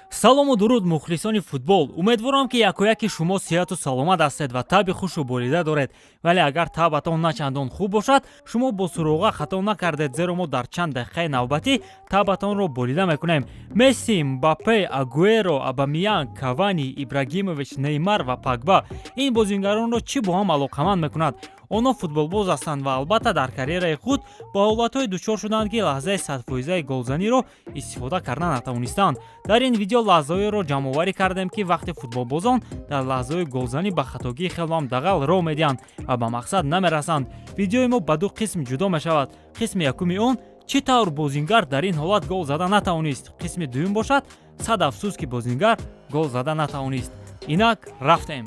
Салому дуруд, мухлисони футбол! Умедворам, ки якояки шумо сиҳату саломат ҳастед ва таби хушу болида доред. Вале агар табатон на чандон хуб бошад, шумо бо суроға хато накардед, зеро мо дар чанд дақиқаи навбатӣ табатонро болида мекунем. Месси, Мбаппе, Агуэро, Абамиянг, Кавани, Ибрагимович, Неймар ва Пагба — ин бозингаронро чӣ бо ҳам алоқаманд мекунад? Онҳо футболбоз ҳастанд ва албатта дар карьераи худ ба ҳолатҳое дучор шуданд, ки лаҳзаи садфоизаи голзаниро истифода карда натавонистанд. Дар ин видео лаҳзаҳоеро ҷамъоварӣ кардем, ки вақте футболбозон дар лаҳзаҳои голзанӣ ба хатогии хелоам дағал роҳ медиҳанд ва ба мақсад намерасанд. Видеои мо ба ду қисм ҷудо мешавад. Қисми якуми он: чӣ тавр бозингар дар ин ҳолат гол зада натавонист. Қисми дуюм бошад: сад афсӯс, ки бозингар гол зада натавонист. Инак, рафтем.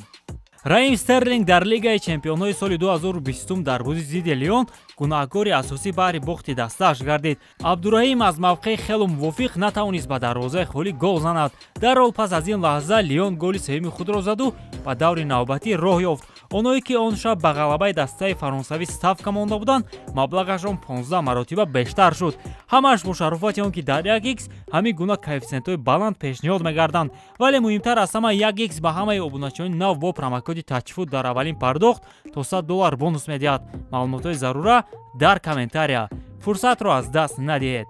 Раҳим Стерлинг дар Лигаи чемпионҳои соли 2020 дар бозӣ зидди Лион гунаҳкори асосӣ баҳри бохти дастааш гардид. Абдураҳим аз мавқеи хело мувофиқ натавонист ба дарвозаи холӣ гол занад. Дарҳол пас аз ин лаҳза Лион голи сеюми худро заду ба даври навбатӣ роҳ ёфт. Онҳое, ки он шаб ба ғалабаи дастаи фаронсавӣ ставка монда буданд, маблағашон 15 маротиба бештар шуд. Ҳамааш бо шарофати он, ки дар 1 х ҳамин гуна коэффисиентҳои баланд пешниҳод мегарданд. Вале муҳимтар аз ҳама, 1 х ба ҳамаи обуначиёни нав бо промокоди Тачфуд дар аввалин пардохт то 100 доллар бонус медиҳад. Маълумотҳои зарура дар комментария. Фурсатро аз даст надиҳед.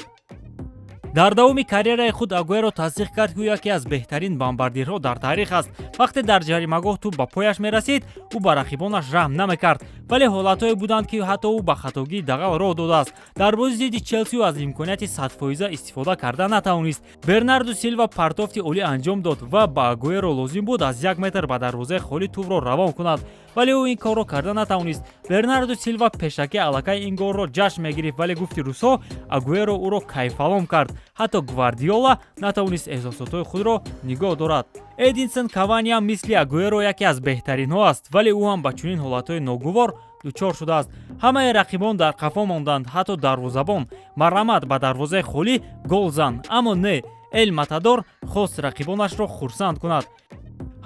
Дар давоми карьераи худ Агуэро тасдиқ кард, ки ӯ яке аз беҳтарин бомбардирҳо дар таърих аст. Вақте дар ҷаримагоҳ тӯб ба пояш мерасид, ӯ ба рақибонаш раҳм намекард. Вале ҳолатҳое буданд, ки ҳатто ӯ ба хатогии дағал роҳ додааст. Дар бозӣ зидди Челси ӯ аз имконияти садфоиза истифода карда натавонист. Бернарду Силва партофти олӣ анҷом дод ва ба Агуэро лозим буд аз 1 метр ба дарвозаи холӣ тӯбро равон кунад, вале ӯ ин корро карда натавонист. Бернарду Силва пешакӣ аллакай ин голро ҷашн мегирифт, вале, гуфти русҳо, Агуэро ӯро кайфалом кард. Ҳатто Гвардиола натавонист эҳсосотҳои худро нигоҳ дорад. Эдинсон Кавани ҳам мисли Агуэро яке аз беҳтаринҳо аст, вале ӯ ҳам ба чунин ҳолатҳои ногувор дучор шудааст. Ҳамаи рақибон дар қафо монданд, ҳатто дарвозабон. Марҳамат, ба дарвозаи холӣ гол зан. Аммо не, Эл Матадор хост рақибонашро хурсанд кунад.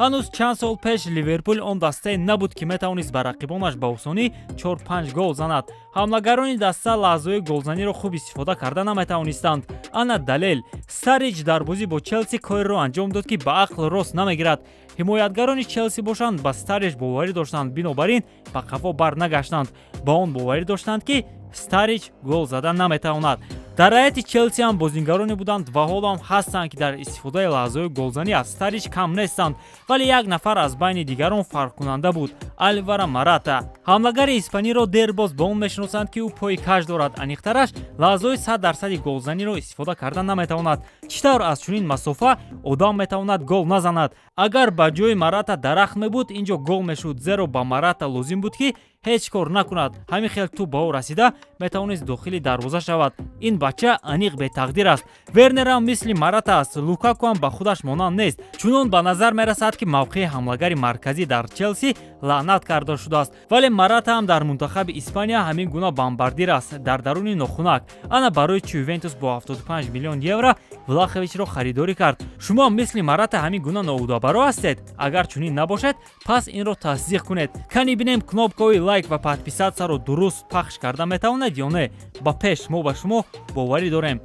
Ҳанӯз чанд сол пеш Ливерпул он дастае набуд, ки метавонист ба рақибонаш ба осонӣ 4-5 гол занад. Ҳамлагарони даста лаҳзаҳои голзаниро хуб истифода карда наметавонистанд. Ана далел: Стариҷ дар бозӣ бо Челси кореро анҷом дод, ки ба ақл рост намегирад. Ҳимоятгарони Челси бошанд, ба Стариҷ боварӣ доштанд, бинобар ин ба қафо барнагаштанд. Ба он боварӣ доштанд, ки Стариҷ гол зада наметавонад. Дар ҳайати Челси ҳам бозингароне буданд ва ҳоло ҳам ҳастанд, ки дар истифодаи лаҳзаҳои голзанӣ аз Стариҷ кам нестанд. Вале як нафар аз байни дигарон фарқкунанда буд: Алвара Марата. Ҳамлагари испаниро дербоз ба он мешиносанд, ки ӯ пои каж дорад. Аниқтараш, лаҳзаҳои 100 дарсади голзаниро истифода карда наметавонад. Чӣ тавр аз чунин масофа одам метавонад гол назанад? Агар ба ҷои Марата дарахт мебуд, ин ҷо гол мешуд, зеро ба Марата лозим буд, ки ҳеҷ кор накунад. Ҳамин хел тӯб ба ӯ расида метавонист дохили дарвоза шавад. Ин бача аниқ бетақдир аст. Вернер ҳам мисли Марата аст. Лукаку ҳам ба худаш монанд нест. Чунон ба назар мерасад, ки мавқеи ҳамлагари марказӣ дар Челси лаънат карда шудааст. Вале Марата ҳам дар мунтахаби Испания ҳамин гуна бомбардир аст, дар даруни нохунак. Ана барои чи Ювентус бо 75 миллион евро Влаховичро харидорӣ кард. Шумо мисли Марата ҳамин гуна ноуҳдабаро ҳастед? Агар чунин набошед, пас инро тасдиқ кунед. Кани бинем, кнопкаҳои лайк ва подписаться-ро дуруст пахш карда метавонед ё не. Ба пеш, мо ба шумо боварӣ дорем.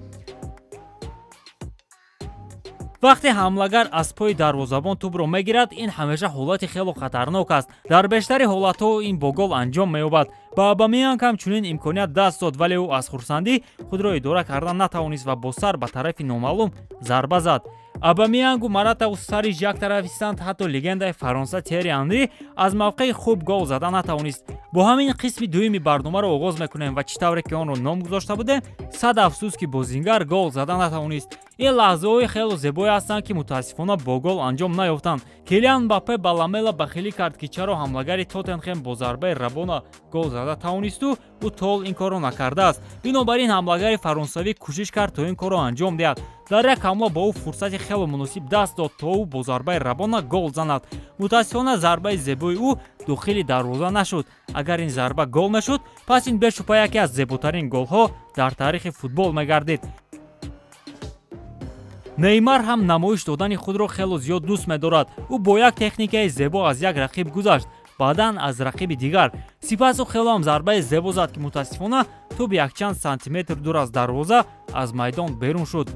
Вақте ҳамлагар аз пои дарвозабон тӯбро мегирад, ин ҳамеша ҳолати хело хатарнок аст. Дар бештари ҳолатҳо ин бо гол анҷом меёбад. Ба Абамиянг ҳам чунин имконият даст дод, вале ӯ аз хурсандӣ худро идора карда натавонист ва бо сар ба тарафи номаълум зарба зад. Абамиянгу Маратаву Стариҷ як тараф истанд, ҳатто легендаи Фаронса Тери Анри аз мавқеи хуб гол зада натавонист. Бо ҳамин қисми дуюми барномаро оғоз мекунем ва чӣ тавре ки онро ном гузошта будем: сад афсӯс, ки бозингар гол зада натавонист. Ин лаҳзаҳои хело зебое ҳастанд, ки мутаассифона бо гол анҷом наёфтанд. Килиан Мбаппе ба Ламела бахилӣ кард, ки чаро ҳамлагари Тоттенхем бо зарбаи рабона гол зада тавонисту ӯ то ҳол ин корро накардааст. Бинобар ин ҳамлагари фаронсавӣ кӯшиш кард, то ин корро анҷом диҳад. Дар як ҳамла ба ӯ фурсати хело муносиб даст дод, то ӯ бо зарбаи рабона гол занад. Мутаассифона, зарбаи зебои ӯ дохили дарвоза нашуд. Агар ин зарба гол мешуд, пас ин бешубҳа яке аз зеботарин голҳо дар таърихи футбол мегардид. Неймар ҳам намоиш додани худро хело зиёд дӯст медорад. Ӯ бо як техникаи зебо аз як рақиб гузашт, баъдан аз рақиби дигар. Сипас ӯ хело ҳам зарбаи зебо зад, ки мутаассифона тӯб якчанд сантиметр дур аз дарвоза аз майдон берун шуд.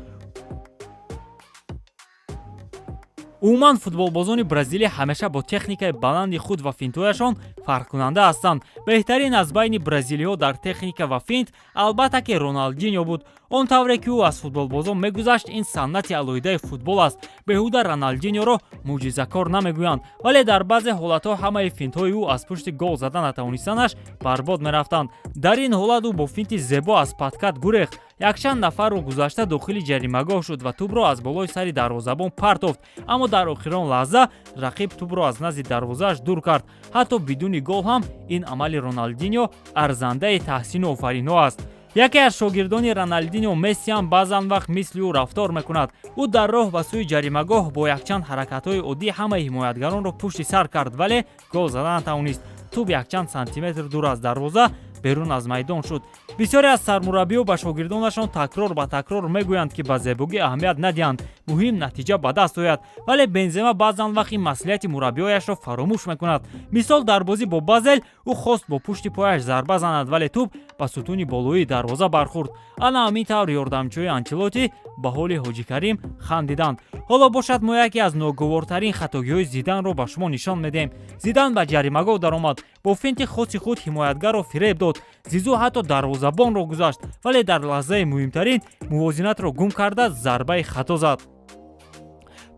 Умуман, футболбозони бразилия ҳамеша бо техникаи баланди худ ва финтҳояшон фарқкунанда ҳастанд. Беҳтарин аз байни бразилиҳо дар техника ва финт, албатта ки, Роналдиньо буд. Он тавре ки ӯ аз футболбозон мегузашт, ин санъати алоҳидаи футбол аст. Беҳуда Роналдиньоро мӯъҷизакор намегӯянд. Вале дар баъзе ҳолатҳо ҳамаи финтҳои ӯ аз пушти гол зада натавонистанаш барбод мерафтанд. Дар ин ҳолат ӯ бо финти зебо аз подкат гурехт, якчанд нафарро гузашта дохили ҷаримагоҳ шуд ва тӯбро аз болои сари дарвозабон партофт. Аммо дар охирон лаҳза рақиб тӯбро аз назди дарвозааш дур кард. Ҳатто бидуни гол ҳам ин амали Роналдиньо арзандаи таҳсину офаринҳо аст. Яке аз шогирдони Роналдиньо, Месси ҳам баъзан вақт мисли ӯ рафтор мекунад. Ӯ дар роҳ ба сӯи ҷаримагоҳ бо якчанд ҳаракатҳои оддӣ ҳамаи ҳимоятгаронро пушти сар кард, вале гол зада натавонист. Тӯб якчанд сантиметр дур аз дарвоза берун аз майдон шуд. Бисёре аз сармураббиҳо ба шогирдонашон такрор ба такрор мегӯянд, ки ба зебогӣ аҳамият надиҳанд, муҳим натиҷа ба даст ояд. Вале Бензема баъзан вақт ин маслиҳати мураббиҳояшро фаромӯш мекунад. Мисол, дар бозӣ бо Базел ӯ хост бо пушти пояш зарба занад, вале тӯб ба сутуни болоии дарвоза бархӯрд. Ана ҳамин тавр ёрдамчиҳои Анчелоти ба ҳоли Ҳоҷикарим хандиданд. Ҳоло бошад, мо яке аз ногувортарин хатогиҳои Зиданро ба шумо нишон медиҳем. Зидан ба ҷаримагоҳ даромад, бо финти хоси худ ҳимоятгарро фиреб дод. Зизу ҳатто дарвозабонро гузашт, вале дар лаҳзаи муҳимтарин мувозинатро гум карда, зарбаи хато зад.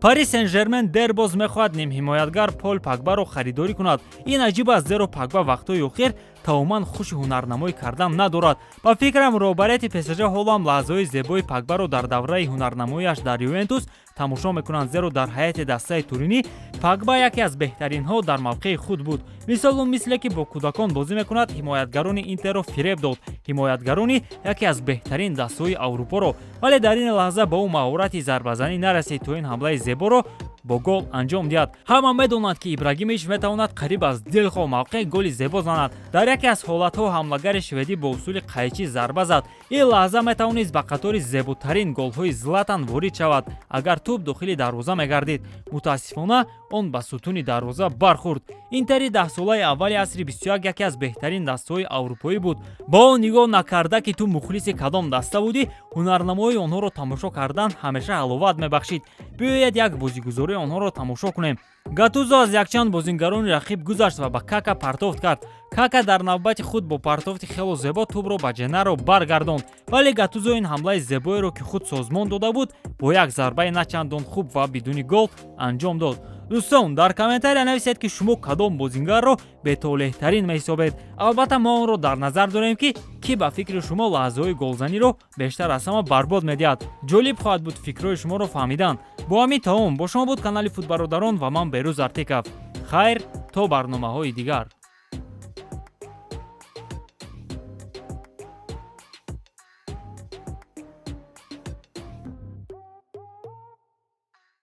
Пари Сен-Жермен дербоз мехоҳад нимҳимоятгар Пол Пагбаро харидорӣ кунад. Ин аҷиб аст, зеро Пагба вақтҳои охир тамоман хуши ҳунарнамоӣ кардан надорад. Ба фикрам, роҳбарияти ПСЖ ҳоло ҳам лаҳзаҳои зебои Пагбаро дар давраи ҳунарнамоиаш дар Ювентус тамошо мекунанд, зеро дар ҳайати дастаи туринӣ Пагба яке аз беҳтаринҳо дар мавқеи худ буд. Мисол, ӯ мисле ки бо кӯдакон бозӣ мекунад, ҳимоятгарони Интерро фиреб дод, ҳимоятгарони яке аз беҳтарин дастаҳои Аврупоро, вале дар ин лаҳза ба ӯ маҳорати зарбазанӣ нарасид, то ин ҳамлаи зеборо бо гол анҷом диҳад. Ҳама медонанд, ки Ибрагимович метавонад қариб аз дилхоҳ мавқеъ голи зебо занад. Дар яке аз ҳолатҳо ҳамлагари шведӣ бо усули қайчӣ зарба зад. Ин лаҳза метавонист ба қатори зеботарин голҳои Златан ворид шавад, агар тӯб дохили дарвоза мегардид. Мутаассифона, он ба сутуни дарвоза бархӯрд. Интери даҳсолаи аввали асри 21 яке аз беҳтарин дастаҳои аврупоӣ буд. Ба он нигоҳ накарда, ки ту мухлиси кадом даста будӣ, ҳунарнамоии онҳоро тамошо кардан ҳамеша ҳаловат мебахшид. Биёед, як бозигузории онҳоро тамошо кунем. Гатузо аз якчанд бозингарони рақиб гузашт ва ба Кака партофт кард. Кака дар навбати худ бо партофти хело зебо тӯбро ба Ҷенаро баргардонд, вале Гатузо ин ҳамлаи зебоеро, ки худ созмон дода буд, бо як зарбаи начандон хуб ва бидуни гол анҷом дод. Дӯстон, дар комментария нависед, ки шумо кадом бозингарро бетолеҳтарин меҳисобед. Албатта, мо онро дар назар дорем, ки кӣ ба фикри шумо лаҳзаҳои голзаниро бештар аз ҳама барбод медиҳад. Ҷолиб хоҳад буд фикрҳои шуморо фаҳмидан. Бо ҳамин тамом. Бо шумо буд канали Футбародарон ва ман, Берӯз Артиков. Хайр, то барномаҳои дигар.